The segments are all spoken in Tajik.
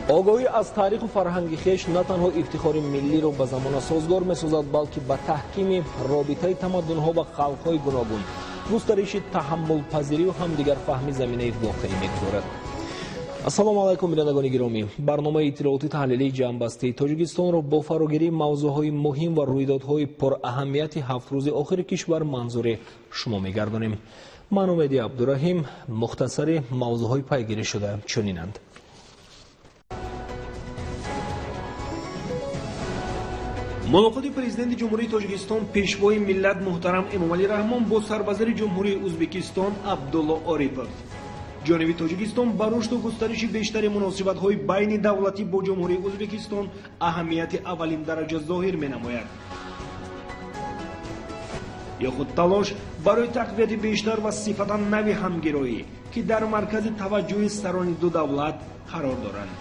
Огоҳӣ аз таъриху фарҳанги хеш на танҳо ифтихори миллиро ба замона созгор месозад, балки ба таҳкими робитаи тамаддунҳо ва халқҳои гуногун, густариши таҳаммулпазирию ҳамдигарфаҳмӣ заминаи воқеӣ мегузорад. Ассалому алайкум, бинандагони гиромӣ. Барномаи иттилоотӣ таҳлилии ҷамъбастии Тоҷикистонро бо фарогирии мавзӯъҳои муҳим ва рӯйдодҳои пураҳамияти ҳафт рӯзи охири кишвар манзури шумо мегардонем. Ман Умеди Абдураҳим. Мухтасари мавзӯъҳои пайгирӣ шуда чунинанд. Мулоқоти президенти Ҷумҳурии Тоҷикистон, пешвои миллат муҳтарам Эмомалӣ Раҳмон бо сарвазири Ҷумҳурии Ӯзбекистон Абдулло Орипов. Ҷониби Тоҷикистон ба рушду густариши бештари муносибатҳои байни давлатӣ бо Ҷумҳурии Ӯзбекистон аҳамияти аввалин дараҷа зоҳир менамояд. Ё худ талош барои тақвияти бештар ва сифатан нави ҳамгироӣ, ки дар маркази таваҷҷӯҳи сарони ду давлат қарор доранд.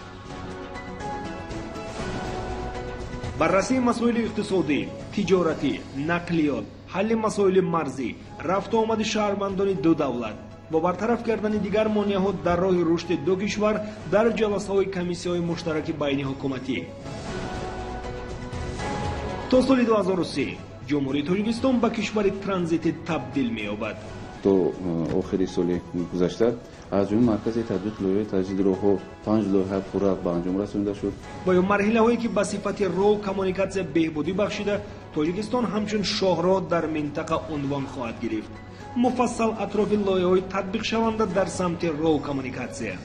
Баррасии масоили иқтисодӣ, тиҷоратӣ, нақлиёт, ҳалли масоили марзӣ, рафту омади шаҳрвандони ду давлат ва бартараф кардани дигар монеаҳо дар роҳи рушди ду кишвар дар ҷаласаҳои комиссияҳои муштараки байни ҳукуматӣ. То соли 2003 Ҷумҳурии Тоҷикистон ба кишвари транзитӣ табдил меёбад. То охири соли гузашта аз ҷумлаи маркази татбиқи лоиҳаи таҷдиди роҳҳо 5 лоиҳа пурра ба анҷом расонида шуд. Ва ё марҳилаҳое ки ба сифати роҳу коммуникатсия беҳбудӣ бахшида, Тоҷикистон ҳамчун шоҳроҳ дар минтақа унвон хоҳад гирифт. Муфассал атрофи лоиҳаҳои татбиқшаванда дар самти роҳу коммуникатсия,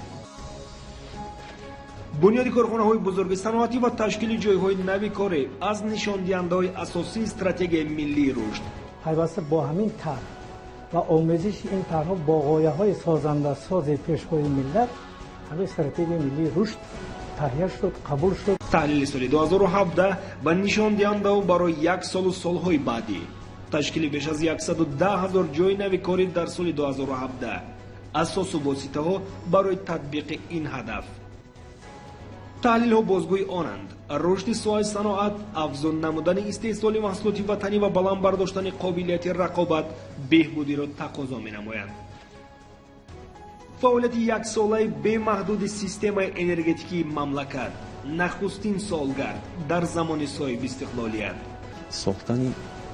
бунёди корхонаҳои бузурги саноатӣ ва ташкили ҷойҳои нави корӣ аз нишондиҳандаҳои асосии стратегияи миллии рушд. Пайваста бо ҳамин тарҳ ва омезиши ин тарҳҳо бо ғояҳои созандасози пешвои миллат ҳамин стратегияи миллии рушд таҳия шуд, қабул шуд. Таҳлили соли 2017 ва нишондиҳандаҳо барои як солу солҳои баъдӣ, ташкили беш аз 110 ҳазор ҷойи нави корӣ дар соли 2017, асосу воситаҳо барои татбиқи ин ҳадаф. Таҳлилҳо бозгӯи онанд: рушди соҳаи саноат, афзун намудани истеҳсоли маҳсулоти ватанӣ ва баланд бардоштани қобилияти рақобат беҳбудиро тақозо менамоянд. Фаъолияти яксолаи бемаҳдуди системаи энергетикии мамлакат нахустин солгард дар замони соҳибистиқлолият. Сохтани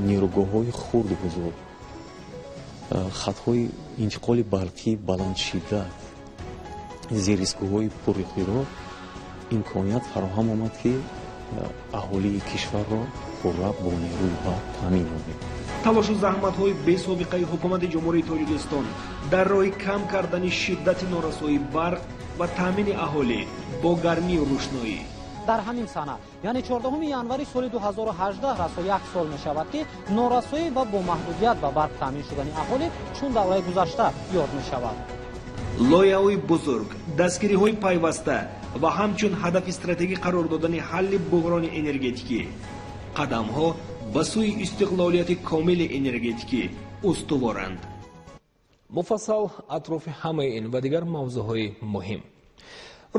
нерӯгоҳҳои хурду бузург, хатҳои интиқоли барқии баландшиддат, зеристгоҳҳои пурихиро имконият фароҳам омад, ки аҳолии кишварро пурра бо нерӯи барқ таъмин намоем. Талошу заҳматҳои бесобиқаи ҳукумати Ҷумҳурии Тоҷикистон дар роҳи кам кардани шиддати норасоии барқ ва таъмини аҳолӣ бо гармию рӯшноӣ. Дар ҳамин сана, яъне 14 январи соли 2018, расо як сол мешавад, ки норасоӣ ва бо маҳдудият ба барқ таъмин шудани аҳолӣ чун давраи гузашта ёд мешавад. Лоиҳаҳои бузург, дастгириҳои пайваста ва ҳамчун ҳадафи стратегӣ қарор додани ҳалли буҳрони энергетикӣ, қадамҳо ба сӯи истиқлолияти комили энергетикӣ устуворанд. Муфассал атрофи ҳамаи ин ва дигар мавзӯъҳои муҳим.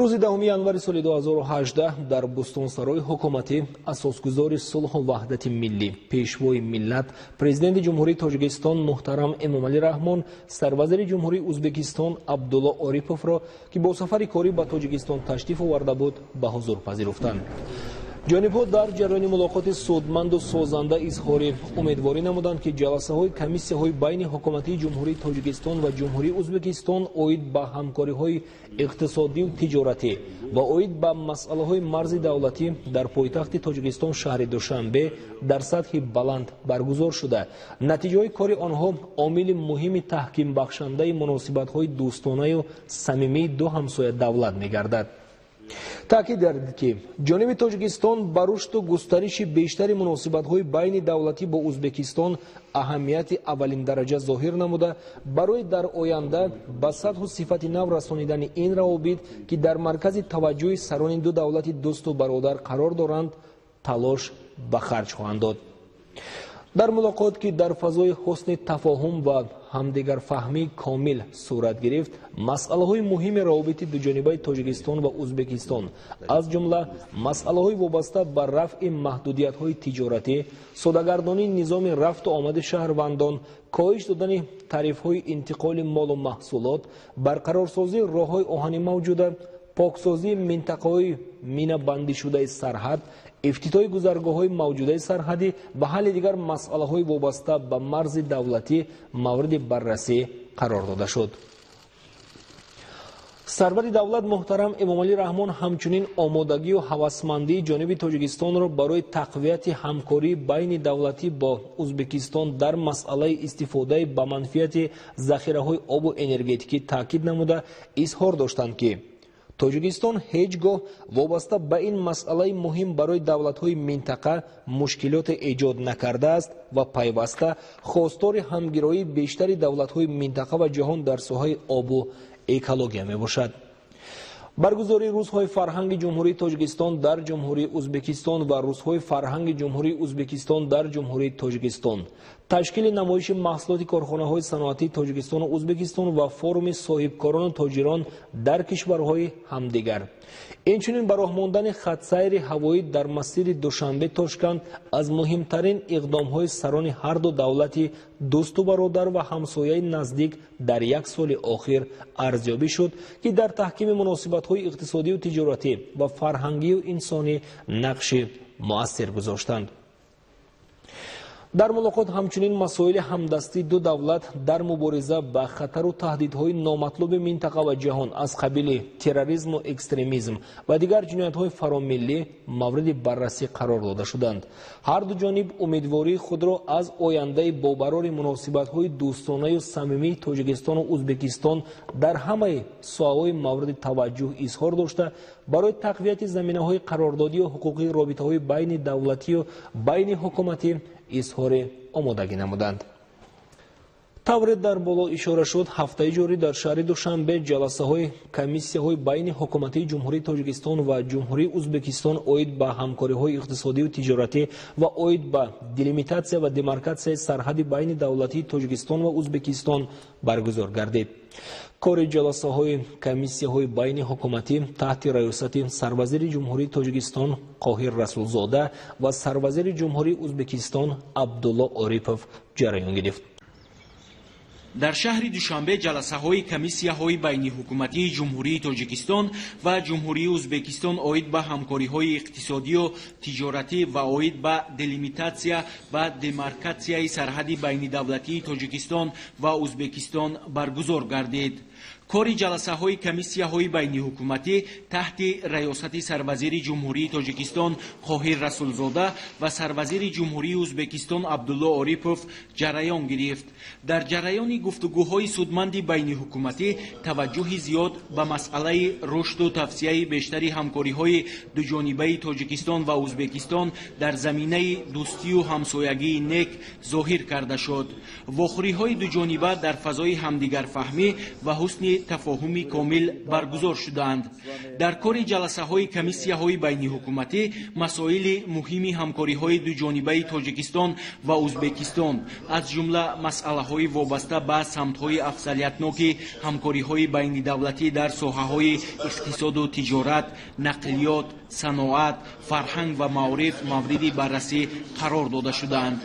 Рӯзи 10 январи соли 2018 дар Бӯстонсарои ҳукуматӣ асосгузори сулҳу ваҳдати миллӣ, пешвои миллат, президенти Ҷумҳурии Тоҷикистон муҳтарам Эмомалӣ Раҳмон сарвазири Ҷумҳурии Ӯзбекистон Абдулло Ориповро, ки бо сафари корӣ ба Тоҷикистон ташриф оварда буд, ба ҳузур пазируфтанд. Ҷонибҳо дар ҷараёни мулоқоти судманду созанда изҳори умедворӣ намуданд, ки ҷаласаҳои комиссияҳои байни ҳукуматии Ҷумҳурии Тоҷикистон ва Ҷумҳурии Ӯзбекистон оид ба ҳамкориҳои иқтисодию тиҷоратӣ ва оид ба масъалаҳои марзи давлатӣ дар пойтахти Тоҷикистон шаҳри Душанбе дар сатҳи баланд баргузор шуда, натиҷаҳои кори онҳо омили муҳими таҳкимбахшандаи муносибатҳои дӯстонаю самимии ду ҳамсоя давлат мегардад. Таъкид гардид, ки ҷониби Тоҷикистон ба рушду густариши бештари муносибатҳои байни давлатӣ бо Ӯзбекистон аҳамияти аввалиндараҷа зоҳир намуда, барои дар оянда ба сатҳу сифати нав расонидани ин равобит, ки дар маркази таваҷҷӯҳи сарони ду давлати дӯсту бародар қарор доранд, талош ба харҷ хоҳанд дод. Дар мулоқот, ки дар фазои ҳусни тафоҳум ва ҳамдигарфаҳмии комил сурат гирифт, масъалаҳои муҳими равобити дуҷонибаи Тоҷикистон ва Ӯзбекистон, аз ҷумла масъалаҳои вобаста ба рафъи маҳдудиятҳои тиҷоратӣ, содагардонии низоми рафту омади шаҳрвандон, коҳиш додани тарифҳои интиқоли молу маҳсулот, барқарорсозии роҳҳои оҳани мавҷуда, Поксозии минтақаҳои минабандишудаи сарҳад, ифтитоҳи гузаргоҳҳои мавҷудаи сарҳадӣ ва ҳалли дигар масъалаҳои вобаста ба марзи давлатӣ мавриди баррасӣ қарор дода шуд. Сарвари давлат муҳтарам Эмомалӣ Раҳмон ҳамчунин омодагию ҳавасмандии ҷониби Тоҷикистонро барои тақвияти ҳамкории байни давлатӣ бо Узбекистон дар масъалаи истифодаи ба манфиати захираҳои обу энергетикӣ таъкид намуда, изҳор доштанд, ки Тоҷикистон ҳеҷ гоҳ вобаста ба ин масъалаи муҳим барои давлатҳои минтақа мушкилоте эҷод накардааст ва пайваста хостори ҳамгироии бештари давлатҳои минтақа ва ҷаҳон дар соҳаи обу экология мебошад. Баргузории рӯзҳои фарҳанги Ҷумҳурии Тоҷикистон дар Ҷумҳурии Узбекистон ва рӯзҳои фарҳанги Ҷумҳурии Узбекистон дар Ҷумҳурии Тоҷикистон, ташкили намоиши маҳсулоти корхонаҳои саноатии Тоҷикистону Узбекистон ва форуми соҳибкорону тоҷирон дар кишварҳои ҳамдигар, инчунин ба роҳ мондани хатсайри ҳавоӣ дар масири Душанбе-Тошканд аз муҳимтарин иқдомҳои сарони ҳарду давлати дӯсту бародар ва ҳамсояи наздик дар як соли охир арзёбӣ шуд, ки дар таҳкими муносибатҳои иқтисодию тиҷоратӣ ва фарҳангию инсонӣ нақши муассир гузоштанд. Дар мулоқот ҳамчунин масоили ҳамдастии ду давлат дар мубориза ба хатару таҳдидҳои номатлуби минтақа ва ҷаҳон аз қабили терроризму экстремизм ва дигар ҷиноятҳои фаромиллӣ мавриди баррасӣ қарор дода шуданд. Ҳарду ҷониб умедвории худро аз ояндаи бобарори муносибатҳои дӯстонаю самимии Тоҷикистону Узбекистон дар ҳамаи соҳаҳои мавриди таваҷҷӯҳ изҳор дошта, барои тақвияти заминаҳои қарордодию ҳуқуқии робитаҳои байни давлатию байни ҳукуматӣ изҳори омодагӣ намуданд. Тавре дар боло ишора шуд, ҳафтаи ҷорӣ дар шаҳри Душанбе ҷаласаҳои комиссияҳои байни ҳукуматии Ҷумҳурии Тоҷикистон ва Ҷумҳурии Узбекистон оид ба ҳамкориҳои иқтисодию тиҷоратӣ ва оид ба делимитатсия ва демаркатсияи сарҳади байни давлатии Тоҷикистон ва Узбекистон баргузор гардид. Кори ҷаласаҳои комиссияҳои байни ҳукуматӣ таҳти раёсати сарвазири Ҷумҳурии Тоҷикистон Қоҳир Расулзода ва сарвазири Ҷумҳурии Узбекистон Абдулло Орипов ҷараён гирифт. Дар шаҳри Душанбе ҷаласаҳои комиссияҳои байниҳукуматии Ҷумҳурии Тоҷикистон ва Ҷумҳурии Узбекистон оид ба ҳамкориҳои иқтисодию тиҷоратӣ ва оид ба делимитатсия ва демаркатсияи сарҳади байнидавлатии Тоҷикистон ва Узбекистон баргузор гардид. Кори ҷаласаҳои комиссияҳои байниҳукуматӣ таҳти раёсати сарвазири Ҷумҳурии Тоҷикистон Қоҳир Расулзода ва сарвазири Ҷумҳурии Узбекистон Абдулло Орипов ҷараён гирифт. Дар ҷараёни гуфтугӯҳои судманди байниҳукуматӣ таваҷҷӯҳи зиёд ба масъалаи рушду тавсияи бештари ҳамкориҳои дуҷонибаи Тоҷикистон ва Узбекистон дар заминаи дӯстию ҳамсоягии нек зоҳир карда шуд. Вохӯриҳои дуҷониба дар фазои ҳамдигарфаҳмӣ ва ҳусни тафоҳуми комил баргузор шуданд. Дар кори ҷаласаҳои комиссияҳои байниҳукуматӣ масоили муҳими ҳамкориҳои дуҷонибаи Тоҷикистон ва Узбекистон, аз ҷумла масъалаҳои вобаста ба самтҳои афзалиятноки ҳамкориҳои байнидавлатӣ дар соҳаҳои иқтисоду тиҷорат, нақлиёт, саноат, фарҳанг ва маориф мавриди баррасӣ қарор дода шуданд.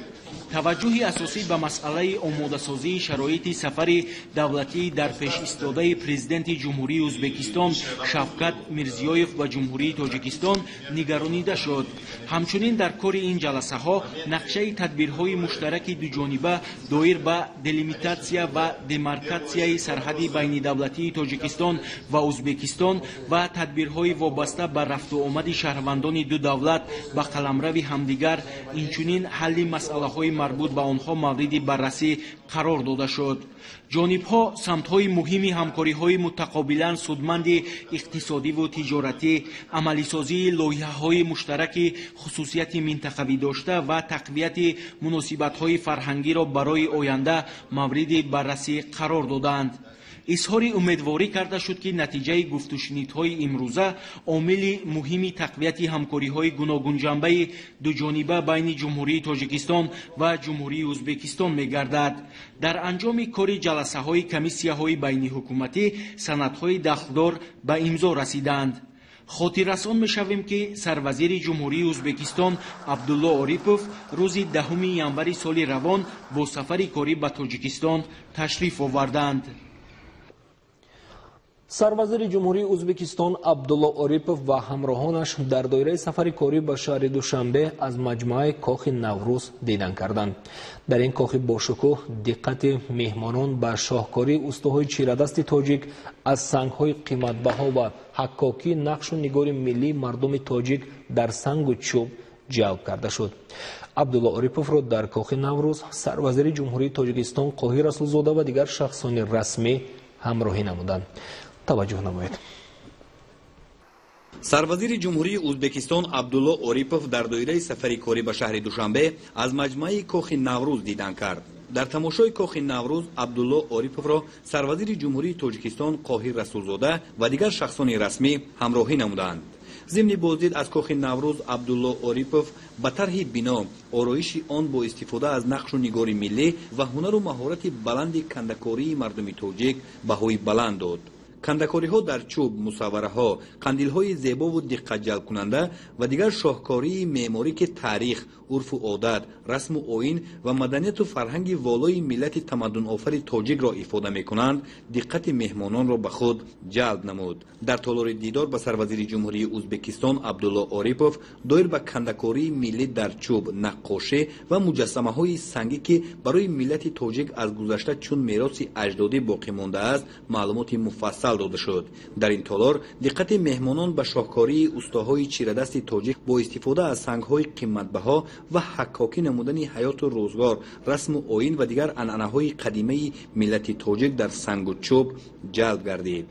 Таваҷҷӯҳи асосӣ ба масъалаи омодасозии шароити сафари давлатии дар пешистодаи президенти Ҷумҳурии Узбекистон Шавкат Мирзиёев ба Ҷумҳурии Тоҷикистон нигаронида шуд. Ҳамчунин дар кори ин ҷаласаҳо нақшаи тадбирҳои муштараки дуҷониба доир ба делимитатсия ва демаркатсияи сарҳади байнидавлатии Тоҷикистон ва Узбекистон ва тадбирҳои вобаста ба рафтуомади шаҳрвандони ду давлат ба қаламрави ҳамдигар, инчунин ҳалли масъалаҳои марбут ба онҳо мавриди баррасӣ қарор дода шуд. Ҷонибҳо самтҳои муҳими ҳамкориҳои мутақобилан судманди иқтисодиву тиҷоратӣ, амалисозии лоиҳаҳои муштараки хусусияти минтақавӣ дошта ва тақвияти муносибатҳои фарҳангиро барои оянда мавриди баррасӣ қарор доданд. Изҳори умедворӣ карда шуд, ки натиҷаи гуфтушунидҳои имрӯза омили муҳими тақвияти ҳамкориҳои гуногунҷанбаи дуҷониба байни Ҷумҳурии Тоҷикистон ва Ҷумҳурии Узбекистон мегардад. Дар анҷоми кори ҷаласаҳои комиссияҳои байниҳукуматӣ санадҳои дахлдор ба имзо расиданд. Хотиррасон мешавем, ки сарвазири Ҷумҳурии Узбекистон Абдулло Орипов рӯзи 10 январи соли равон бо сафари корӣ ба Тоҷикистон ташриф оварданд. Сарвазири Ҷумҳурии Ӯзбекистон Абдулло Орипов ва ҳамроҳонаш дар доираи сафари корӣ ба шаҳри Душанбе аз маҷмӯаи Кохи Наврӯз дидан карданд. Дар ин кохи бошукӯҳ диққати меҳмонон ба шоҳкории устоҳои чирадасти тоҷик аз сангҳои қиматбаҳо ва ҳаккокии нақшу нигори миллии мардуми тоҷик дар сангу чӯб ҷалб карда шуд. Абдулло Ориповро дар Кохи Наврӯз сарвазири Ҷумҳурии Тоҷикистон Қоҳир Расулзода ва дигар шахсони расмӣ ҳамроҳӣ намуданд. Таваҷҷӯҳ намоед. Сарвазири Ҷумҳурии Ӯзбекистон Абдулло Орипов дар доираи сафари корӣ ба шаҳри Душанбе аз маҷмӯаи Кохи Наврӯз дидан кард. Дар тамошои Кохи Наврӯз Абдулло Ориповро сарвазири Ҷумҳурии Тоҷикистон Қоҳир Расулзода ва дигар шахсони расмӣ ҳамроҳӣ намуданд. Зимни боздид аз Кохи Наврӯз Абдулло Орипов ба тарҳи бино, ороиши он бо истифода аз нақшу нигори миллӣ ва ҳунару маҳорати баланди кандакории мардуми тоҷик баҳои баланд дод. Кандакориҳо дар чӯб, мусаввараҳо, қандилҳои зебову диққатҷалбкунанда ва дигар шоҳкории меъморӣ, ки таърих, урфу одат, расму оин ва маданияту фарҳанги волои миллати тамаддунофари тоҷикро ифода мекунанд, диққати меҳмононро ба худ ҷалб намуд. Дар толори дидор ба сарвазири Ҷумҳурии Ӯзбекистон Абдулло Орипов доир ба кандакории миллӣ дар чӯб, наққошӣ ва муҷассамаҳои сангӣ, ки барои миллати тоҷик аз гузашта чун мероси аҷдодӣ боқӣ мондааст, маълумоти муфассал дода шуд. Дар ин толор диққати меҳмонон ба шоҳкории устоҳои чирадасти тоҷик бо истифода аз сангҳои қиматбаҳо ва ҳаккокӣ намудани ҳаёту рӯзгор, расму оин ва дигар анъанаҳои қадимаи миллати тоҷик дар сангу чӯб ҷалб гардид.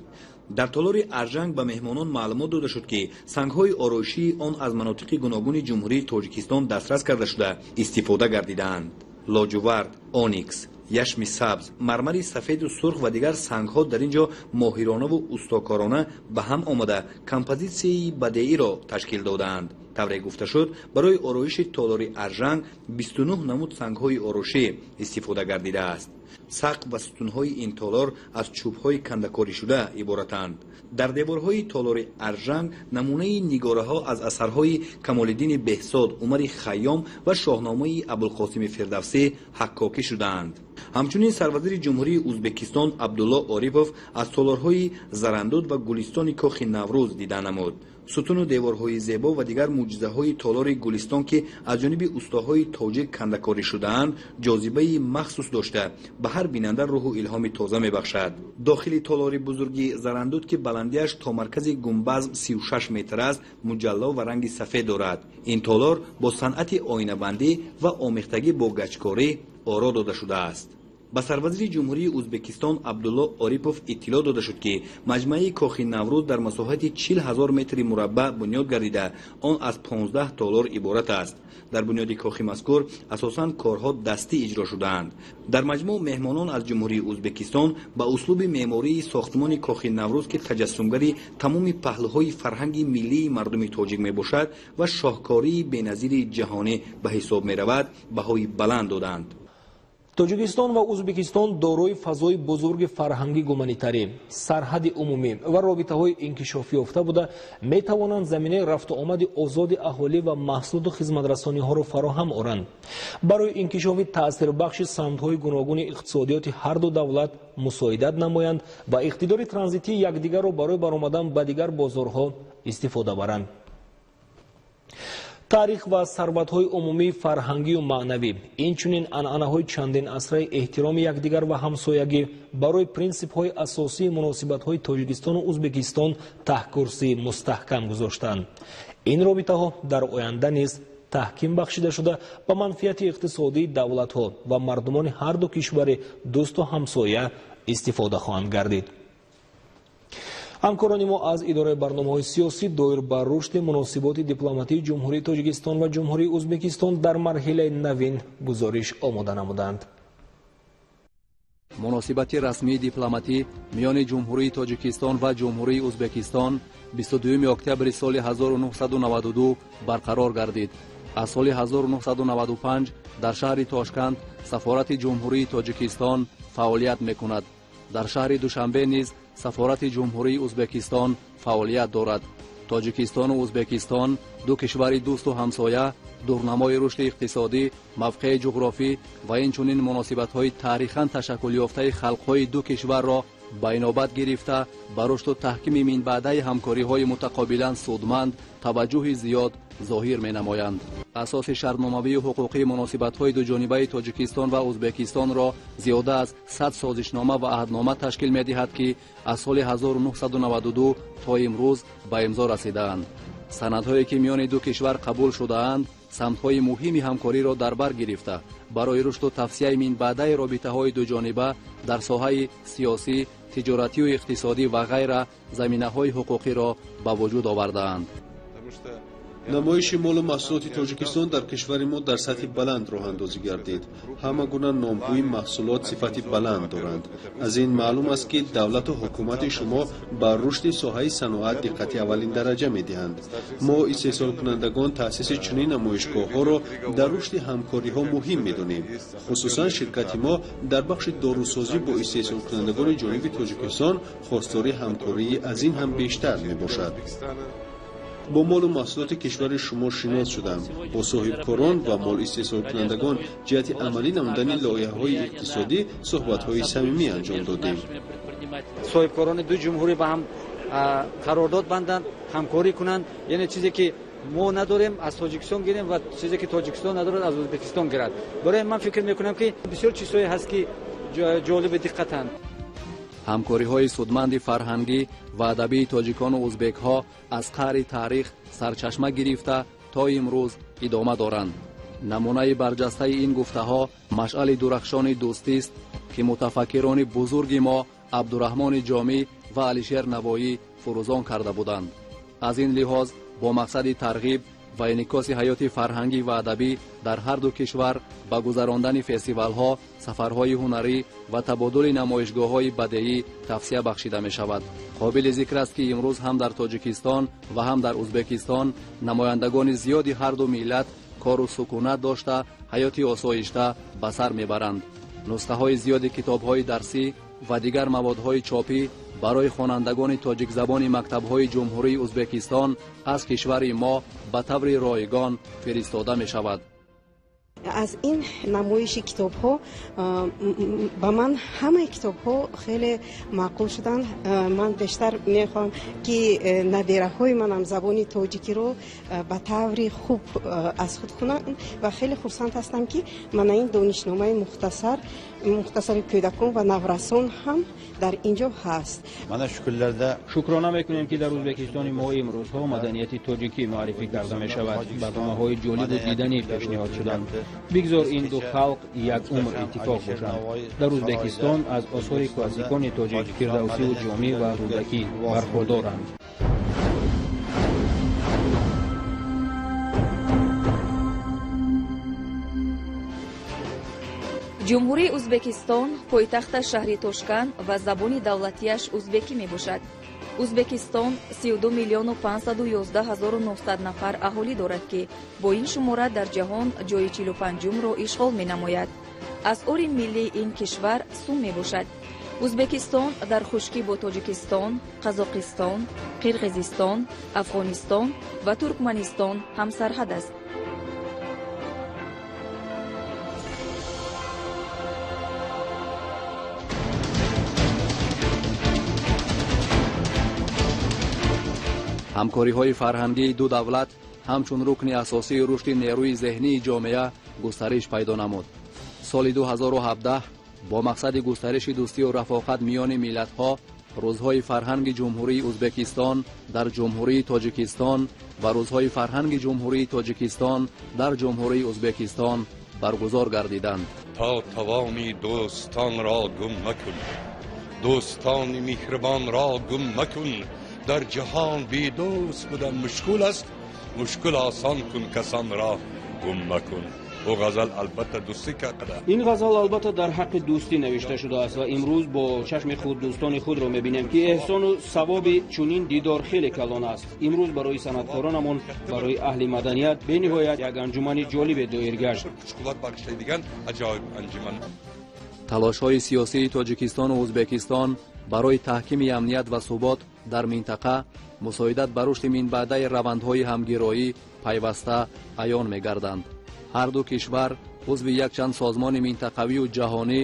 Дар толори Аржанг ба меҳмонон маълумот дода шуд, ки сангҳои ороишии он аз манотиқи гуногуни Ҷумҳурии Тоҷикистон дастрас карда шуда истифода гардидаанд. Лоҷувард, оникс, яшми сабз, мармари сафеду сурх ва дигар сангҳо дар ин ҷо моҳиронаву устокорона ба ҳам омада композитсияи бадеиро ташкил додаанд. Тавре гуфта шуд, барои ороиши толори Аржанг 29 намуд сангҳои ороишӣ истифода гардидааст. Сақф ва сутунҳои ин толор аз чӯбҳои кандакоришуда иборатанд. Дар деворҳои толори Аржанг намунаи нигораҳо аз асарҳои Камолиддини Беҳсод, Умари Хайём ва Шоҳномаи Абулқосими Фирдавсӣ ҳаккокӣ шудаанд. Ҳамчунин сарвазири Ҷумҳурии Ӯзбекистон Абдулло Орипов аз толорҳои Зарандуд ва Гулистони Кохи Наврӯз дида намуд. Сутуну деворҳои зебо ва дигар мӯъҷизаҳои толори Гулистон, ки аз ҷониби устоҳои тоҷик кандакорӣ шудаанд, ҷозибаи махсус дошта ба ҳар бинанда рӯҳу илҳоми тоза мебахшад. Дохили толори бузурги Зарандуд, ки баландиаш то маркази гумбаз 36 метр аст, муҷалло ва ранги сафед дорад. Ин толор бо санъати оинабандӣ ва омехтагӣ бо гачкорӣ оро дода шудааст. Ба сарвазири Ҷумҳурии Ӯзбекистон Абдулло Орипов иттилоъ дода шуд, ки маҷмӯаи Кохи Наврӯз дар масоҳати 40 ҳазор метри мураббаъ бунёд гардида, он аз 15 толор иборат аст. Дар бунёди кохи мазкур асосан корҳо дастӣ иҷро шудаанд. Дар маҷмӯъ меҳмонон аз Ҷумҳурии Ӯзбекистон ба услуби меъмории сохтмони Кохи Наврӯз, ки таҷассумгари тамоми паҳлӯҳои фарҳанги миллии мардуми тоҷик мебошад ва шоҳкории беназири ҷаҳонӣ ба ҳисоб меравад, баҳои баланд доданд. Тоҷикистон ва Ӯзбекистон дорои фазои бузурги фарҳангӣ гуманитарӣ, сарҳади умумӣ ва робитаҳои инкишофёфта буда метавонанд заминаи рафтуомади озоди аҳолӣ ва маҳсулоту хизматрасониҳоро фароҳам оранд. Барои инкишофи таъсирбахши самтҳои гуногуни иқтисодиёти ҳар ду давлат мусоидат намоянд ва иқтидори транзитии якдигарро барои баромадан ба дигар бозорҳо истифода баранд. Таърих ва сарватҳои умумии фарҳангию маънавӣ, инчунин анъанаҳои чандин асраи эҳтироми якдигар ва ҳамсоягӣ барои принсипҳои асосии муносибатҳои Тоҷикистону Ӯзбекистон таҳкурсии мустаҳкам гузоштанд. Ин робитаҳо дар оянда низ таҳким бахшида шуда ба манфиати иқтисодии давлатҳо ва мардумони ҳар ду кишвари дӯсту ҳамсоя истифода хоҳанд гардид. Ҳамкорони мо аз идораи барномаҳои сиёсӣ доир ба рушди муносиботи дипломатии Ҷумҳурии Тоҷикистон ва Ҷумҳурии Ӯзбекистон дар марҳилаи навин гузориш омода намуданд. Муносибати расмии дипломатӣ миёни Ҷумҳурии Тоҷикистон ва Ҷумҳурии Ӯзбекистон 22 октябри соли 1992 барқарор гардид. Аз соли 1995 дар шаҳри Тошканд сафорати Ҷумҳурии Тоҷикистон фаъолият мекунад. Дар шаҳри Душанбе низ сафорати Ҷумҳурии Ӯзбекистон фаъолият дорад. Тоҷикистону Ӯзбекистон ду кишвари дӯсту ҳамсоя, дурнамои рушди иқтисодӣ, мавқеи ҷуғрофӣ ва инчунин муносибатҳои таърихан ташаккулёфтаи халқҳои ду кишварро ба инобат гирифта ба рушду таҳкими минбаъдаи ҳамкориҳои мутақобилан судманд таваҷҷӯҳи зиёд зоҳир менамоянд. Асоси шартномавию ҳуқуқии муносибатҳои дуҷонибаи Тоҷикистон ва Узбекистонро зиёда аз 100 созишнома ва аҳднома ташкил медиҳад, ки аз соли 1992 то имрӯз ба имзо расидаанд. Санадҳое ки миёни ду кишвар қабул шудаанд, самтҳои муҳими ҳамкориро дар бар гирифта, барои рушду тавсияи минбаъдаи робитаҳои дуҷониба дар соҳаи сиёсӣ, тиҷоратию иқтисодӣ ва ғайра заминаҳои ҳуқуқиро ба вуҷуд овардаанд. Намоиши молу маҳсулоти Тоҷикистон дар кишвари мо дар сатҳи баланд роҳандозӣ гардид. Ҳама гуна номгӯи маҳсулот сифати баланд доранд. Аз ин маълум аст, ки давлату ҳукумати шумо ба рушди соҳаи саноат диққати аввалиндараҷа медиҳанд. Мо истеҳсолкунандагон таъсиси чунин намоишгоҳҳоро дар рушди ҳамкориҳо муҳим медонем. Хусусан ширкати мо дар бахши дорусозӣ бо истеҳсолкунандагони ҷониби Тоҷикистон хостори ҳамкории аз ин ҳам бештар мебошад. Бо молу маҳсулоти кишвари шумо шинос шудам. Бо соҳибкорон ва молистеҳсолкунандагон ҷиҳати амалӣ намудани лоиҳаҳои иқтисодӣ суҳбатҳои самимӣ анҷом додем. Соҳибкорони ду ҷумҳурӣ ба ҳам қарордод банданд, ҳамкорӣ кунанд. Яъне чизе ки мо надорем аз Тоҷикистон гирем ва чизе ки Тоҷикистон надорад аз Ӯзбекистон гирад. Барои ман фикр мекунам, ки бисёр чизҳое ҳаст, ки ҷолиби диққатанд. Ҳамкориҳои судманди фарҳангӣ ва адабии тоҷикону узбекҳо аз қаъри таърих сарчашма гирифта то имрӯз идома доранд. Намунаи барҷастаи ин гуфтаҳо машъали дурахшони дӯстист, ки мутафаккирони бузурги мо Абдураҳмони Ҷомӣ ва Алишер Навоӣ фурӯзон карда буданд. Аз ин лиҳоз бо мақсади тарғиб ва инъикоси ҳаёти фарҳангӣ ва адабӣ дар ҳар ду кишвар ба гузарондани фестивалҳо, сафарҳои ҳунарӣ ва табодули намоишгоҳҳои бадеӣ тавсия бахшида мешавад. Қобили зикр аст, ки имрӯз ҳам дар Тоҷикистон ва ҳам дар Узбекистон намояндагони зиёди ҳар ду миллат кору сукунат дошта, ҳаёти осоишта ба сар мебаранд. Нусхаҳои зиёди китобҳои дарсӣ ва дигар маводҳои чопӣ барои хонандагони тоҷикзабони мактабҳои Ҷумҳурии Узбекистон аз кишвари мо ба таври ройгон фиристода мешавад. Аз ин намоиши китобҳо ба ман ҳамаи китобҳо хеле маъқул шуданд. Ман бештар мехоҳам, ки набераҳои манам забони тоҷикиро ба таври хуб аз худ кунанд ва хеле хурсанд ҳастам, ки мана ин донишномаи мухтасари кӯдакон ва наврасон ҳам дар ин ҷо ҳаст. Шукрона мекунем, ки дар Ӯзбекистони мо имрӯзҳо маданияти тоҷикӣ муаррифӣ карда мешавад. Барномаҳои ҷолибу диданӣ пешниҳод шуданд. Бигзор ин ду халқ як умр иттифоқ бошанд. Дар Ӯзбекистон аз осори классикони тоҷик Фирдавсиву Ҷомӣ ва Рӯдакӣ бархурдоранд. Ҷумҳурии Ӯзбекистон пойтахташ шаҳри Тошканд ва забони давлатияш узбекӣ мебошад. Ӯзбекистон 32 миллиону 511 ҳазору 900 нафар аҳолӣ дорад, ки бо ин шумора дар ҷаҳон ҷои 45-умро ишғол менамояд. Асъори миллии ин кишвар сум мебошад. Ӯзбекистон дар хушкӣ бо Тоҷикистон, Қазоқистон, Қирғизистон, Афғонистон ва Туркманистон ҳамсарҳад аст. Ҳамкориҳои фарҳангии ду давлат ҳамчун рукни асосии рушди нерӯи зеҳнии ҷомеа густариш пайдо намуд. Соли 2017 бо мақсади густариши дӯстию рафоқат миёни миллатҳо рӯзҳои фарҳанги Ҷумҳурии Ӯзбекистон дар Ҷумҳурии Тоҷикистон ва рӯзҳои фарҳанги Ҷумҳурии Тоҷикистон дар Ҷумҳурии Ӯзбекистон баргузор гардиданд. То тавони дӯстонро гум макун, дӯстони меҳрибонро гум макун. Дар ҷаҳон бедӯст будан мушкул аст, мушкул осон кун, касонро гум макун. Ӯ ғазал албатта дӯстӣ кақда. Ин ғазал албатта дар ҳаққи дӯстӣ навишта шудааст ва имрӯз бо чашми худ дӯстони худро мебинем, ки эҳсону савоби чунин дидор хеле калон аст. Имрӯз барои санъаткоронамон, барои аҳли маданият бениҳоят як анҷумани ҷолибе доир гашт. Қувват бахшидаган аҷоиб анҷуман. Талошҳои сиёсии Тоҷикистону Ӯзбекистон барои таҳкими амният ва субот дар минтақа, мусоидат ба рушди минбаъдаи равандҳои ҳамгироӣ пайваста аён мегарданд. Ҳар ду кишвар узви якчанд созмони минтақавию ҷаҳонӣ,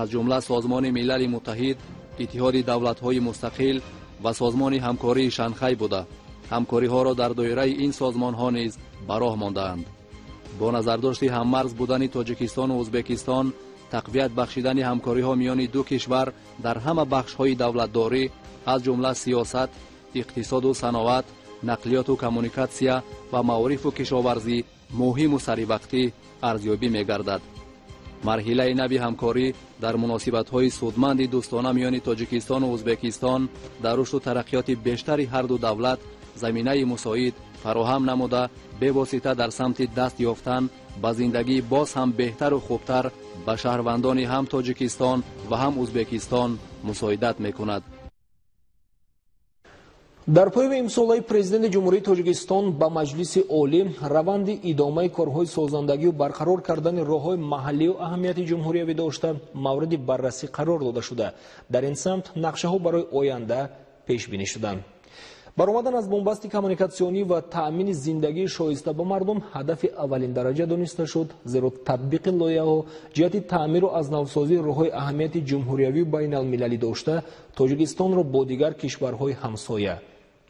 аз ҷумла Созмони Милали Муттаҳид, Иттиҳоди давлатҳои мустақил ва Созмони ҳамкории Шанхай буда, ҳамкориҳоро дар доираи ин созмонҳо низ ба роҳ мондаанд. Бо назардошти ҳаммарз будани Тоҷикистону Ӯзбекистон, тақвият бахшидани ҳамкориҳо миёни ду кишвар дар ҳама бахшҳои давлатдорӣ, аз ҷумла сиёсат, иқтисоду саноат, нақлиёту коммуникатсия ва маорифу кишоварзӣ муҳиму саривақтӣ арзёбӣ мегардад. Марҳилаи нави ҳамкорӣ дар муносибатҳои судманди дӯстона миёни Тоҷикистону Ӯзбекистон дар рушду тараққиёти бештари ҳарду давлат заминаи мусоид фароҳам намуда, бевосита дар самти даст ёфтан ба зиндагии боз ҳам беҳтару хубтар ба шаҳрвандони ҳам Тоҷикистон ва ҳам Ӯзбекистон мусоидат мекунад. Дар поёни имсолаи Президенти Ҷумҳурии Тоҷикистон ба Маҷлиси Олӣ раванди идомаи корҳои созандагию барқарор кардани роҳҳои маҳаллию аҳамияти ҷумҳуриявӣ дошта мавриди баррасӣ қарор дода шуда, дар ин самт нақшаҳо барои оянда пешбинӣ шуданд. Баромадан аз бунбасти коммуникатсионӣ ва таъмини зиндагии шоиста ба мардум ҳадафи аввалин дараҷа дониста шуд, зеро татбиқи лоиҳаҳо ҷиҳати таъмиру аз навсозии роҳҳои аҳамияти ҷумҳуриявию байналмилалӣ дошта Тоҷикистонро бо дигар кишварҳои ҳамсоя,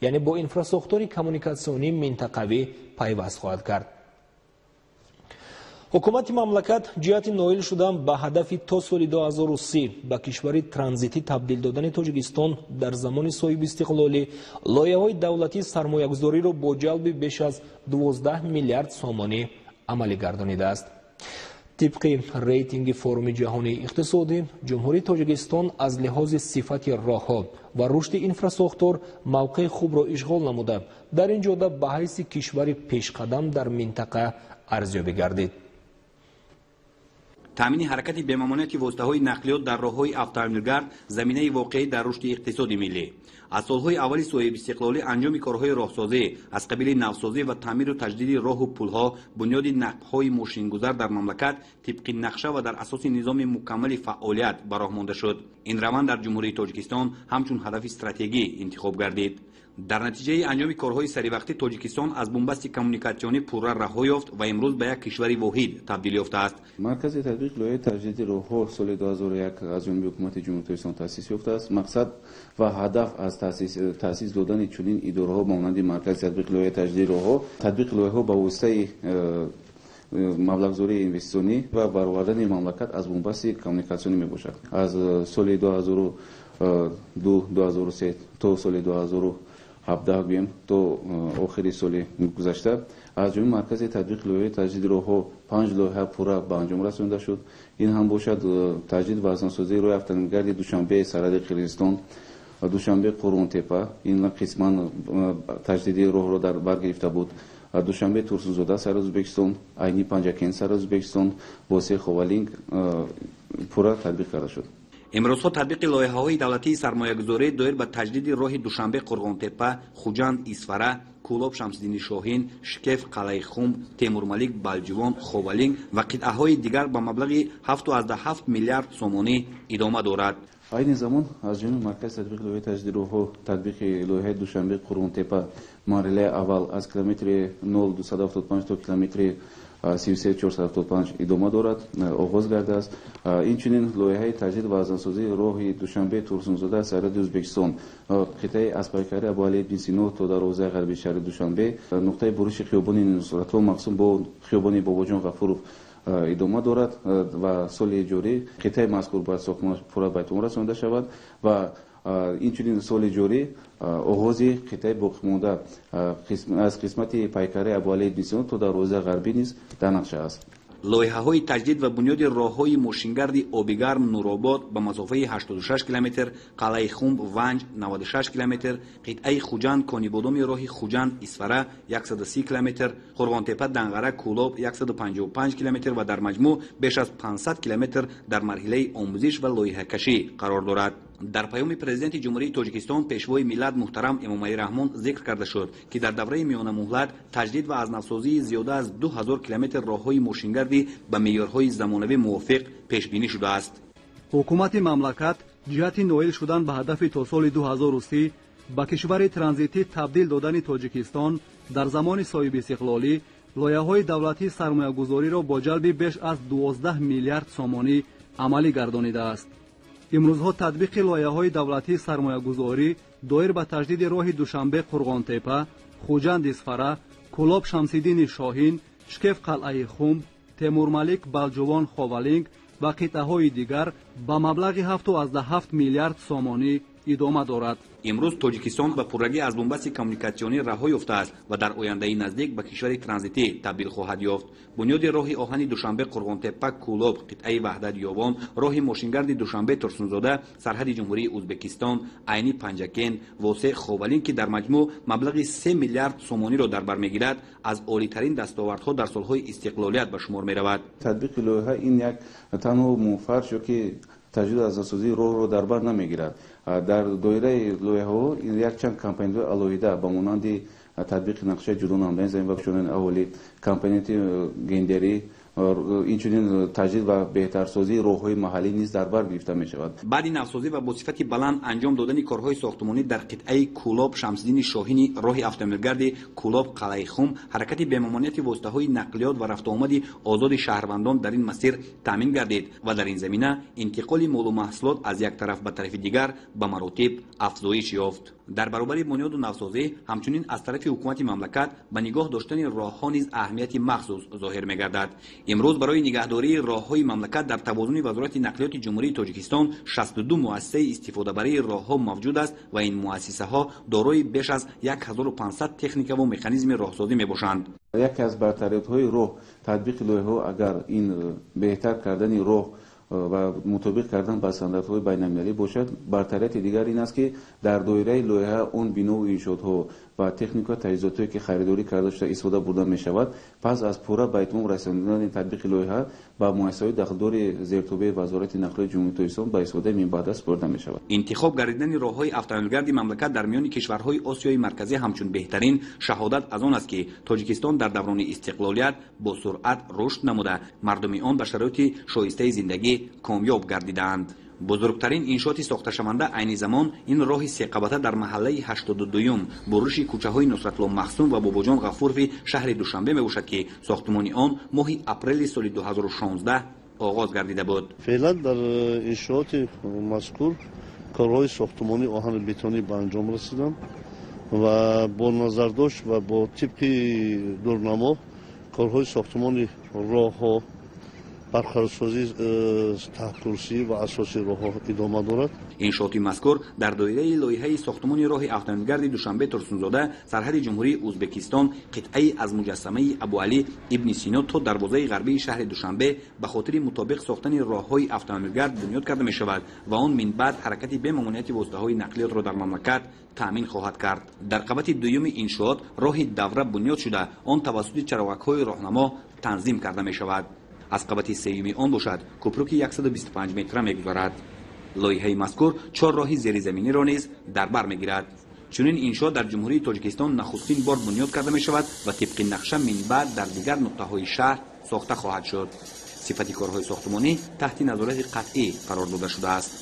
яъне бо инфрасохтори коммуникатсионии минтақавӣ пайваст хоҳад кард. Ҳукумати мамлакат ҷиҳати ноил шудан ба ҳадафи то соли 2030 ба кишвари транзитӣ табдил додани Тоҷикистон дар замони соҳибистиқлолӣ лоиҳаҳои давлатии сармоягузориро бо ҷалби беш аз 12 миллиард сомонӣ амалӣ гардонидааст. Тибқи рейтинги Форуми ҷаҳонии иқтисодӣ, Ҷумҳурии Тоҷикистон аз лиҳози сифати роҳҳо ва рушди инфрасохтор мавқеи хубро ишғол намуда, дар ин ҷода ба ҳайси кишвари пешқадам дар минтақа арзёбӣ гардид. Таъмини ҳаракати бемамониати воситаҳои нақлиёт дар роҳҳои автомобилгард заминаи воқеӣ дар рушди иқтисоди миллӣ. Аз солҳои аввали соҳибистиқлолӣ анҷоми корҳои роҳсозӣ аз қабили навсозӣ ва таъмиру таҷдиди роҳу пулҳо, бунёди нақбҳои мошингузар дар мамлакат тибқи нақша ва дар асоси низоми мукаммали фаъолият ба роҳ монда шуд. Ин раванд дар Ҷумҳурии Тоҷикистон ҳамчун ҳадафи стратегӣ интихоб гардид. Дар натиҷаи анҷоми корҳои саривақтӣ Тоҷикистон аз бунбасти коммуникатсионӣ пурра раҳо ёфт ва имрӯз ба як кишвари воҳид табдил ёфтааст. Маркази татбиқи лоиҳаи таҷдиди роҳҳо соли 2001 аз ҷониби ҳукумати Ҷумҳурии Тоҷикистон таъсис ёфтааст. Мақсад ва ҳадаф аз таъсис додани чунин идораҳо ба монанди Маркази татбиқи лоиҳаи таҷдиди роҳҳо, татбиқи лоиҳаҳо ба воситаи маблағгузории инвеститсионӣ ва баровардани мамлакат аз бунбасти коммуникатсионӣ мебошад. Аз соли 2002-2003 то соли 2017 гӯем то охири соли гузашта аз ҷониби Маркази татбиқи лоиҳаи таҷдиди роҳҳо 5 лоиҳа пурра ба анҷом расонида шуд. Ин ҳам бошад таҷдид ва азнавсозии роҳи автомобилгарди Душанбе сарҳади Қирғизистон, Душанбе Қурғонтепа, ин қисман таҷдиди роҳро дар бар гирифта буд, Душанбе Турсунзода сарҳади Ӯзбекистон, Айни Панҷакент сарҳади Ӯзбекистон, Босе Ховалинг пурра татбиқ карда шуд. Имрӯзҳо татбиқи лоиҳаҳои давлатии сармоягузорӣ доир ба таҷдиди роҳи Душанбе Қурғонтепа, Хуҷанд Исфара, Кӯлоб Шамсиддини Шоҳин, Шикеф Қалъаи Хумб, Темурмалик Балҷувон, Ховалинг ва қитъаҳои дигар ба маблағи 7,7 миллиард сомонӣ идома дорад. Айни замон аз ҷониби Маркази татбиқи лоиҳаи таҷдиди роҳҳо татбиқи лоиҳаи Душанбе Қурғонтепа марҳилаи аввал аз километри 0,275 то километри 33,475 идома дорад, оғоз гардааст. Инчунин лоиҳаи таҷдид ва азнавсозии роҳи Душанбе Турсунзода сарҳади Ӯзбекистон, қитъаи аз пайкари Абуалӣ ибни Сино то дарвозаи ғарбии шаҳри Душанбе, нуқтаи буриши хиёбони Нусратулло Мақсум бо хиёбони Бобоҷон Ғафуров идома дорад ва соли ҷорӣ қитъаи мазкур бояд сохтмонаш пурра ба итмом расонида шавад ва инчунин соли ҷорӣ оғози қитъаи боқимонда аз қисмати пайкари Абуалӣ ибни Сино то дарвозаи ғарбӣ низ дар нақша аст. Лоиҳаҳои таҷдид ва бунёди роҳҳои мошингарди Обигарм Нуробод ба масофаи 86 километр, Қалъаи Хумб Ванҷ 96 километр, қитъаи Хуҷанд Конибодоми роҳи Хуҷанд Исфара 130 километр, Қурғонтепа Данғара Кӯлоб 155 километр ва дар маҷмӯъ беш аз 500 километр дар марҳилаи омӯзиш ва лоиҳакашӣ қарор дорад. Дар паёми Президенти Ҷумҳурии Тоҷикистон Пешвои миллат муҳтарам Эмомалӣ Раҳмон зикр карда шуд, ки дар давраи миёнамуҳлат таҷдид ва азнавсозии зиёда аз 2000 километр роҳҳои мошингарди ба меъёрҳои замонавӣ мувофиқ пешбинӣ шудааст. Ҳукумати мамлакат ҷиҳати ноил шудан ба ҳадафи то соли 2030 ба кишвари транзитӣ табдил додани Тоҷикистон дар замони соҳибистиқлолӣ лоиҳаҳои давлатии сармоягузориро бо ҷалби беш аз 12 миллиард сомонӣ амалӣ гардонидааст. Имрӯзҳо татбиқи лоиҳаҳои давлатии сармоягузорӣ доир ба таҷдиди роҳи Душанбе Қурғонтепа, Хуҷанд Исфара, Кӯлоб Шамсиддини Шоҳин, Шкеф Қалъаи Хумб, Темурмалик Балҷувон Ховалинг ва қитъаҳои дигар ба маблағи 7,7 миллиард сомонӣ идома дорад. Имрӯз Тоҷикистон ба пуррагӣ аз бунбасти коммуникатсионӣ раҳо ёфтааст ва дар ояндаи наздик ба кишвари транзитӣ табдил хоҳад ёфт. Бунёди роҳи оҳани Душанбе Қурғонтепа Кӯлоб, қитъаи Ваҳдат Ёвон, роҳи мошингарди Душанбе Турсунзода, сарҳади Ҷумҳурии Ӯзбекистон, Айни Панҷакент, Восеъ Ховалинг, ки дар маҷмӯъ маблағи 3 миллиард сомониро дар бар мегирад, аз олитарин дастовардҳо дар солҳои истиқлолият ба шумор меравад. Татбиқи лоиҳа ин як танҳо мунфарш ё ки таҷдид аз навсозии роҳро дар бар намегирад. Дар доираи лоиҳаҳо якчанд компонентҳои алоҳида ба монанди татбиқи нақшаи ҷудо намудани замин ва кушодани аҳолӣ, компоненти гендерӣ, инчунин таҷдид ва беҳтарсозии роҳҳои маҳаллӣ низ дар бар гирифта мешавад. Баъди навсозӣ ва бо сифати баланд анҷом додани корҳои сохтмонӣ дар қитъаи Кӯлоб Шамсиддини Шоҳини роҳи автомобилгарди Кӯлоб Қалъаи Хум, ҳаракати бемамониати воситаҳои нақлиёт ва рафтуомади озоди шаҳрвандон дар ин масир таъмин гардид ва дар ин замина интиқоли молу маҳсулот аз як тараф ба тарафи дигар ба маротиб афзоиш ёфт. Дар баробари бунёду навсозӣ ҳамчунин аз тарафи ҳукумати мамлакат ба нигоҳ доштани роҳҳо низ аҳамияти махсус зоҳир мегардад. Имрӯз барои нигаҳдории роҳҳои мамлакат дар тавозуни Вазорати нақлиёти Ҷумҳурии Тоҷикистон 62 муассисаи истифодабарии роҳҳо мавҷуд аст ва ин муассисаҳо дорои беш аз 1500 техникаву механизми роҳсозӣ мебошанд. Яке аз бартариятҳои роҳ татбиқи лоиҳаҳо агар ин беҳтар кардани роҳ ва мутобиқ кардан ба стандартҳои байналмилалӣ бошад, бартарияти дигар ин аст, ки дар доираи лоиҳа он бинову иншоотҳо ва техника таҷҳизотҳое ки харидорӣ карда шуда истифода бурда мешавад, пас аз пурра ба итмом расондани татбиқи лоиҳа ба муассисаҳои дахлдори зертобеи Вазорати нақлиёти Ҷумҳурии Тоҷикистон ба истифодаи минбаъда супорида мешавад. Интихоб гардидани роҳҳои автомобилгарди мамлакат дар миёни кишварҳои Осиёи Марказӣ ҳамчун беҳтарин шаҳодат аз он аст, ки Тоҷикистон дар даврони истиқлолият бо суръат рушд намуда, мардуми он ба шароити шоистаи зиндагӣ комёб гардидаанд. Бузургтарин иншооти сохташаванда айни замон ин роҳи секабата дар маҳаллаи 82-юм буруши кӯчаҳои Нусратулло Махсум ва Бобоҷон Ғафурови шаҳри Душанбе мебошад, ки сохтмони он моҳи апрели соли 2016 оғоз гардида буд. Феълан дар иншооти мазкур корҳои сохтмонии оҳани бетонӣ ба анҷом расиданд ва бо назардошт ва бо тибқи дурнамо корҳои сохтмони роҳҳо, барқарорсозии таҳткурсӣ ва асоси роҳҳо идома дорад. Иншооти мазкур дар доираи лоиҳаи сохтмони роҳи автомобилгарди Душанбе Турсунзода, сарҳади Ҷумҳурии Ӯзбекистон, қитъаи аз муҷассамаи Абуалӣ ибни Сино то дарвозаи ғарбии шаҳри Душанбе ба хотири мутобиқ сохтани роҳҳои автомобилгард бунёд карда мешавад ва он минбаъд ҳаракати бемамониати воситаҳои нақлиётро дар мамлакат таъмин хоҳад кард. Дар қабати дуюми иншоот роҳи давра бунёд шуда, он тавассути чароғакҳои роҳнамо танзим карда мешавад. Аз қабати сеюми он бошад, кӯпруки 125 метра мегузарад. Лоиҳаи мазкур 4 роҳи зеризаминиро низ дар бар мегирад. Чунин иншоот дар Ҷумҳурии Тоҷикистон нахустин бор бунёд карда мешавад ва тибқи нақша минбаъд дар дигар нуқтаҳои шаҳр сохта хоҳад шуд. Сифати корҳои сохтмонӣ таҳти назорати қатъӣ қарор дода шудааст.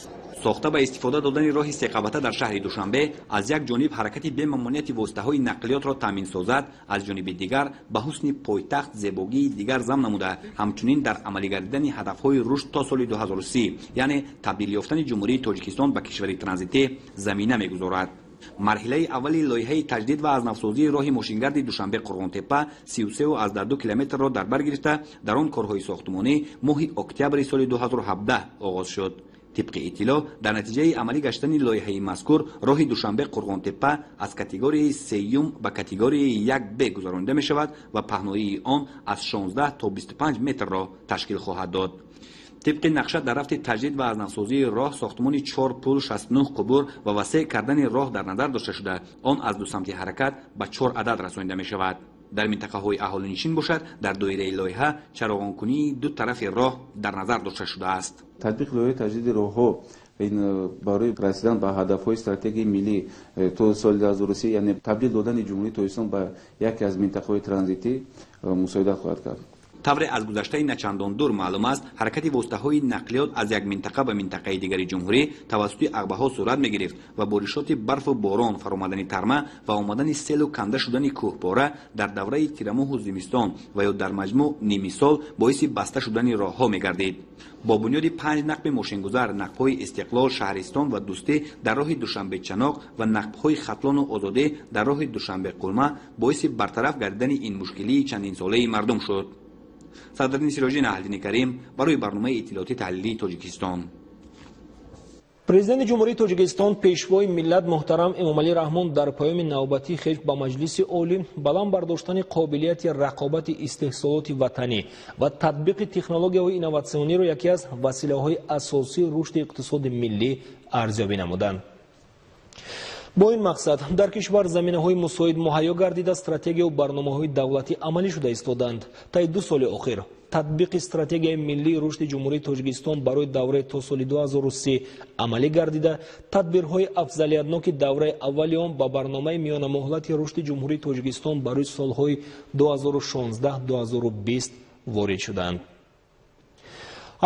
Сохта ба истифода додани роҳи секабата дар шаҳри Душанбе аз як ҷониб ҳаракати бемамониати воситаҳои нақлиётро таъмин созад, аз ҷониби дигар ба ҳусни пойтахт зебогии дигар зам намуда, ҳамчунин дар амалӣ гардидани ҳадафҳои рушд то соли 2030, яъне табдил ёфтани Ҷумҳурии Тоҷикистон ба кишвари транзитӣ замина мегузорад. Марҳилаи аввали лоиҳаи таҷдид ва аз навсозии роҳи мошингарди Душанбе Қурғонтепа 33,2 километрро дар бар гирифта, дар он корҳои сохтмонӣ моҳи октябри соли 2017 оғоз шуд. Тибқи иттилоъ, дар натиҷаи амалӣ гаштани лоиҳаи мазкур роҳи Душанбе Қурғонтепа аз категорияи сеюм ба категорияи 1Б гузаронида мешавад ва паҳноии он аз 16 то 25 метрро ташкил хоҳад дод. Тибқи нақша дар рафти таҷдид ва аз навсозии роҳ сохтмони 4 пул, 69 қубур ва васеъ кардани роҳ дар назар дошта шуда, он аз ду самти ҳаракат ба 4 адад расонида мешавад. Дар минтақаҳои аҳолинишин бошад, дар доираи лоиҳа чароғонкунии ду тарафи роҳ дар назар дошта шудааст. Татбиқи лоиҳаи таҷдиди роҳҳо ин барои расидан ба ҳадафҳои стратегияи миллӣ то соли 2030, яъне табдил додани Ҷумҳурии Тоҷикистон ба яке аз минтақаҳои транзитӣ мусоидат хоҳад кард. Тавре аз гузаштаи начандон дур маълум аст, ҳаракати воситаҳои нақлиёт аз як минтақа ба минтақаи дигари ҷумҳурӣ тавассути ағбаҳо сурат мегирифт ва боришоти барфу борон, фаромадани тарма ва омадани селу канда шудани кӯҳпора дар давраи тирамоҳу зимистон ва ё дар маҷмӯъ нимисол боиси баста шудани роҳҳо мегардид. Бо бунёди 5 нақби мошингузар, нақбҳои Истиқлол, Шаҳристон ва Дӯстӣ дар роҳи Душанбе-Чаноқ ва нақбҳои Хатлону Озодӣ дар роҳи Душанбе-Қулма боиси бартараф гардидани ин мушкилии чандинсолаи мардум шуд. Садриддин Сироҷӣ, Наҳлиддини Карим барои барномаи иттилоотӣ таҳлилии Тоҷикистон. Президенти Ҷумҳурии Тоҷикистон, Пешвои миллат муҳтарам Эмомалӣ Раҳмон дар паёми навбатии хеш ба Маҷлиси Олӣ баланд бардоштани қобилияти рақобати истеҳсолоти ватанӣ ва татбиқи технологияҳои инноватсиониро яке аз василаҳои асосии рушди иқтисоди миллӣ арзёбӣ намуданд. Бо ин мақсад дар кишвар заминаҳои мусоид муҳайё гардида, стратегияву барномаҳои давлатӣ амалӣ шуда истоданд. Таи 2 соли охир татбиқи стратегияи миллии рушди Ҷумҳурии Тоҷикистон барои давраи то соли 2030 амалӣ гардида, тадбирҳои афзалиятноки давраи аввали он ба барномаи миёнамуҳлати рушди Ҷумҳурии Тоҷикистон барои солҳои 2016-2020 ворид шуданд.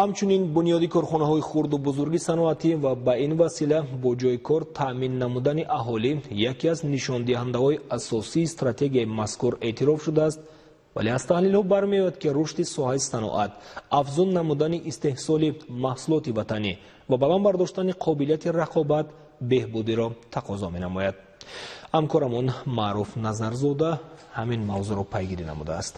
Ҳамчунин бунёди корхонаҳои хурду бузурги саноатӣ ва ба ин васила бо ҷойи кор таъмин намудани аҳолӣ яке аз нишондиҳандаҳои асосии стратегияи мазкур эътироф шудааст, вале аз таҳлилҳо бармеояд, ки рушди соҳаи саноат, афзун намудани истеҳсоли маҳсулоти ватанӣ ва баланд бардоштани қобилияти рақобат беҳбудиро тақозо менамояд. Ҳамкорамон Маъруф Назарзода ҳамин мавзӯъро пайгирӣ намудааст.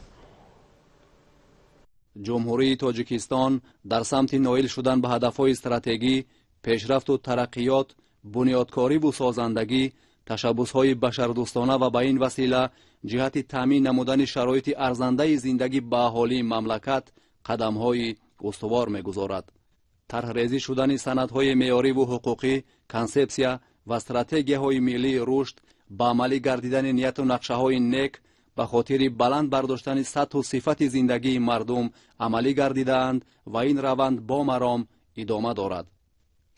Ҷумҳурии Тоҷикистон дар самти ноил шудан ба ҳадафҳои стратегӣ, пешрафту тараққиёт, бунёдкориву созандагӣ, ташаббусҳои башардӯстона ва ба ин васила ҷиҳати таъмин намудани шароити арзандаи зиндагӣ ба аҳолии мамлакат қадамҳои устувор мегузорад. Тарҳрезӣ шудани санадҳои меъёриву ҳуқуқӣ, консепсия ва стратегияҳои миллии рушд, ба амалӣ гардидани нияту нақшаҳои нек ба хотири баланд бардоштани сатҳу сифати зиндагии мардум амалӣ гардидаанд ва ин раванд бо маром идома дорад.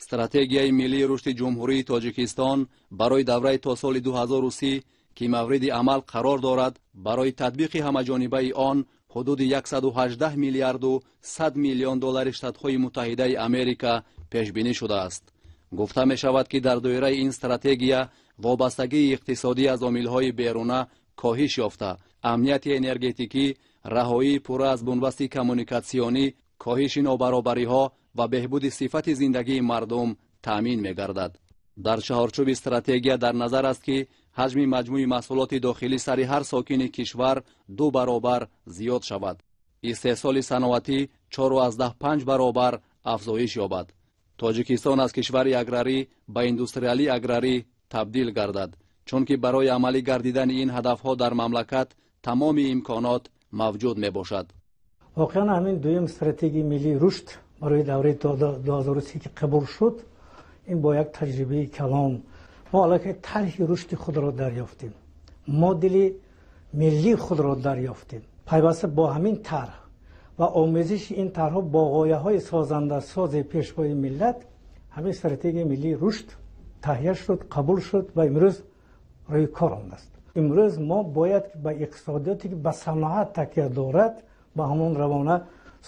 Стратегияи миллии рушди Ҷумҳурии Тоҷикистон барои давраи то соли 2030, ки мавриди амал қарор дорад, барои татбиқи ҳамаҷонибаи он ҳудуди 118 миллиарду 100 миллион доллари Штатҳои Муттаҳидаи Америка пешбинӣ шудааст. Гуфта мешавад, ки дар доираи ин стратегия вобастагии иқтисодӣ аз омилҳои беруна коҳиш ёфта, амнияти энергетикӣ, раҳоии пурра аз бунбасти коммуникатсионӣ, коҳиши нобаробариҳо ва беҳбуди сифати зиндагии мардум таъмин мегардад. Дар чаҳорчӯби стратегия дар назар аст, ки ҳаҷми маҷмӯи маҳсулоти дохилӣ сари ҳар сокини кишвар 2 баробар зиёд шавад, истеҳсоли саноатӣ 4,5 баробар афзоиш ёбад, Тоҷикистон аз кишвари аграрӣ ба индустриалии аграрӣ табдил гардад, чунки барои амалӣ гардидани ин ҳадафҳо дар мамлакат тамоми имконот мавҷуд мебошад. Воқеан ҳамин дуюм стратегияи миллии рушд барои давраи то 2030 ки қабул шуд, ин бо як таҷрибаи калон мо аллакай тарҳи рушди худро дарёфтем, модели миллии худро дарёфтем. Пайваста бо ҳамин тарҳ ва омезиши ин тарҳҳо бо ғояҳои созандасози Пешвои миллат ҳамин стратегияи миллии рушд таҳия шуд, қабул шуд ва имрӯз рӯи кор омадааст. Имрӯз мо бояд ба иқтисодиёте ки ба саноат такя дорад, ба ҳамон равона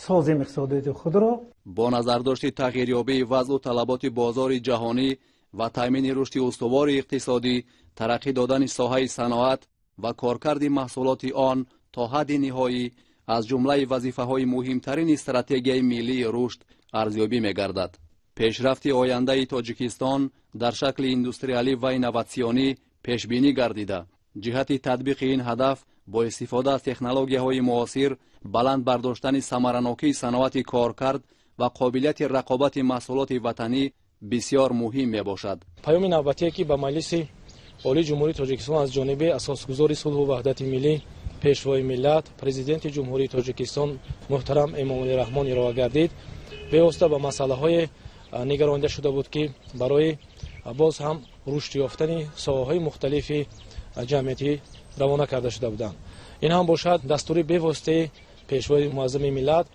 созем иқтисодиёти худро. Бо назардошти тағйирёбии вазъу талаботи бозори ҷаҳонӣ ва таъмини рушди устувори иқтисодӣ, тараққӣ додани соҳаи саноат ва коркарди маҳсулоти он то ҳадди ниҳоӣ аз ҷумлаи вазифаҳои муҳимтарини стратегияи миллии рушд арзёбӣ мегардад. Пешрафти ояндаи Тоҷикистон дар шакли индустриалӣ ва инноватсионӣ пешбинӣ гардида, ҷиҳати татбиқи ин ҳадаф бо истифода аз технологияҳои муосир, баланд бардоштани самаранокии саноати коркард ва қобилияти рақобати маҳсулоти ватанӣ бисёр муҳим мебошад. Паёми навбатие ки ба Маҷлиси Олии Ҷумҳурии Тоҷикистон аз ҷониби асосгузори сулҳу ваҳдати миллӣ, Пешвои миллат, Президенти Ҷумҳурии Тоҷикистон муҳтарам Эмомалӣ Раҳмон ироа гардид, бевосита ба масъалаҳое нигаронида шуда буд, ки барои боз ҳам рушд ёфтани соҳаҳои мухталифи ҷамъиятӣ равона карда шуда буданд. Ин ҳам бошад дастури бевоситаи Пешвои муаззами миллат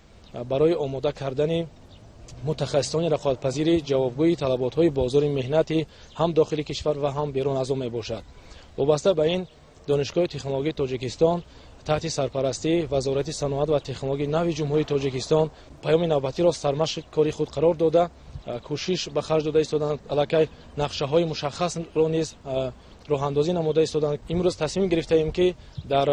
барои омода кардани мутахассисони рақобатпазири ҷавобгӯи талаботҳои бозори меҳнати ҳам дохили кишвар ва ҳам берун аз он мебошад. Вобаста ба ин Донишгоҳи технологияи Тоҷикистон Таҳти сарпарастии Вазорати саноат ва технологияи нави Ҷумҳурии Тоҷикистон паёми навбатиро сармашқи кори худ қарор дода, кӯшиш ба харҷ дода истоданд. Аллакай нақшаҳои мушаххасро низ роҳандозӣ намуда истоданд. Имрӯз тасмим гирифтаем, ки дар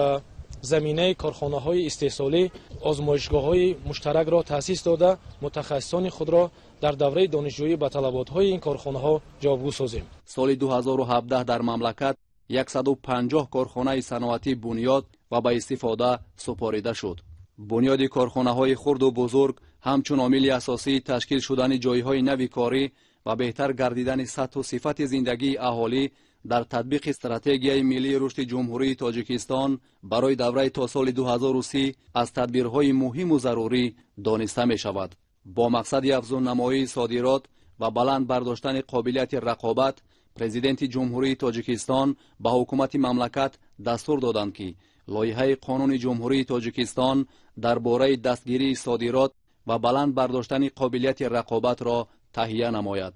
заминаи корхонаҳои истеҳсолӣ озмоишгоҳҳои муштаракро таъсис дода, мутахассисони худро дар давраи донишҷӯӣ ба талаботҳои ин корхонаҳо ҷавобгӯ созем. Соли 2017 дар мамлакат 150 корхонаи саноатӣ бунёд ва ба истифода супорида шуд. Бунёди корхонаҳои хурду бузург ҳамчун омили асосии ташкил шудани ҷойҳои нави корӣ ва беҳтар гардидани сатҳу сифати зиндагии аҳолӣ дар татбиқи стратегияи миллии рушди Ҷумҳурии Тоҷикистон барои давраи то соли 2030 аз тадбирҳои муҳиму зарурӣ дониста мешавад. Бо мақсади афзуннамоии содирот ва баланд бардоштани қобилияти рақобат, Президенти Ҷумҳурии Тоҷикистон ба ҳукумати мамлакат дастур доданд, ки лоиҳаи қонуни Ҷумҳурии Тоҷикистон дар бораи дастгирии содирот ва баланд бардоштани қобилияти рақобатро таҳия намояд.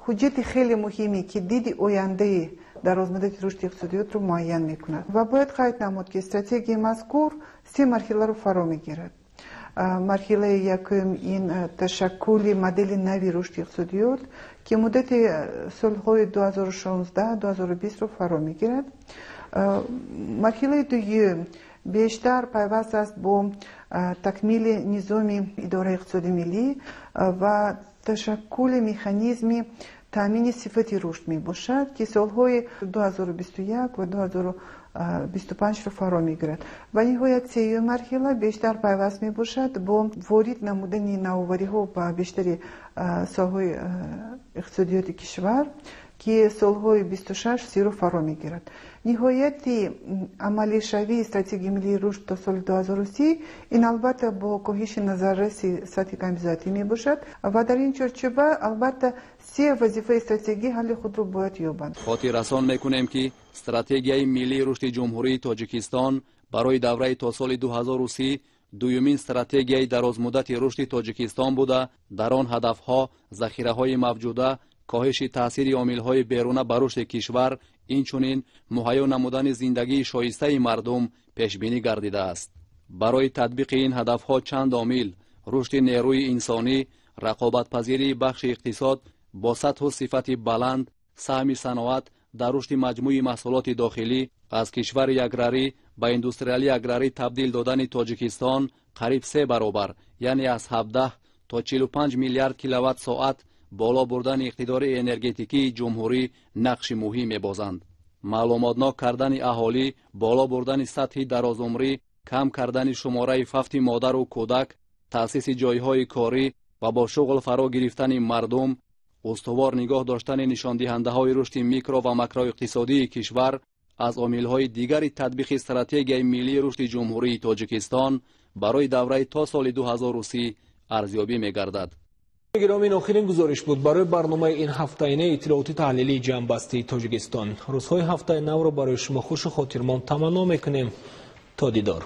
Ҳуҷҷати хеле муҳиме, ки диди ояндаи дарозмуддати рушди иқтисодиётро муайян мекунад. Ва бояд қайд намуд, ки стратегияи мазкур се марҳиларо фаро мегирад. Марҳилаи якум ин ташаккули модели нави рушди иқтисодиёт, ки муддати солҳои 2016-2020-ро фаро мегирад. Марҳилаи дуюм бештар пайваст аст бо такмили низоми идораи иқтисоди миллӣ ва ташаккули механизми таъмини сифати рушд мебошад, ки солҳои 2021 ва 2025-ро фаро мегирад. Ва ниҳоят сеюм марҳила бештар пайваст мебошад бо ворид намудани навовариҳо ба бештари соҳаҳои иқтисодиёти кишвар, ки солҳои 26-30-ро фаро мегирад. Ниҳояти амалишавии стратегияи миллии рушд то соли 2030 ин албатта бо коҳиши назарраси сатҳи камбизоатӣ мебошад ва дар ин чорчӯба албатта се вазифаи стратегӣ ҳалли худро бояд ёбанд. Хотиррасон мекунем, ки стратегияи миллии рушди Ҷумҳурии Тоҷикистон барои давраи то соли 2030 дуюмин стратегияи дарозмуддати рушди Тоҷикистон буда, дар он ҳадафҳо захираҳои мавҷуда, коҳиши таъсири омилҳои беруна ба рушди кишвар, инчунин муҳайё намудани зиндагии шоистаи мардум пешбинӣ гардидааст. Барои татбиқи ин ҳадафҳо чанд омил: рушди нерӯи инсонӣ, рақобатпазирии бахши иқтисод бо сатҳу сифати баланд, саҳми саноат дар рушди маҷмӯи маҳсулоти дохилӣ, аз кишвари аграрӣ ба индустриалии аграрӣ табдил додани Тоҷикистон қариб 3 баробар, яъне аз 17 то 45 миллиард киловатт соат боло бурдани иқтидори энергетикии ҷумҳурӣ нақши муҳим мебозанд. Маълумотнок кардани аҳолӣ, боло бурдани сатҳи дарозумрӣ, кам кардани шумораи фавти модару кӯдак, таъсиси ҷойҳои корӣ ва бо шуғл фаро гирифтани мардум, устувор нигоҳ доштани нишондиҳандаҳои рушди микро ва макроиқтисодии кишвар аз омилҳои дигари татбиқи стратегияи миллии рушди Ҷумҳурии Тоҷикистон барои давраи то соли 2030 арзёбӣ мегардад. Гиромӣ, ин охирин гузориш буд барои барномаи ин ҳафтаинаи иттилооти таҳлилии ҷамъбастии Тоҷикистон. Рӯзҳои ҳафтаи навро барои шумо хушу хотирмон таманно мекунем. То дидор.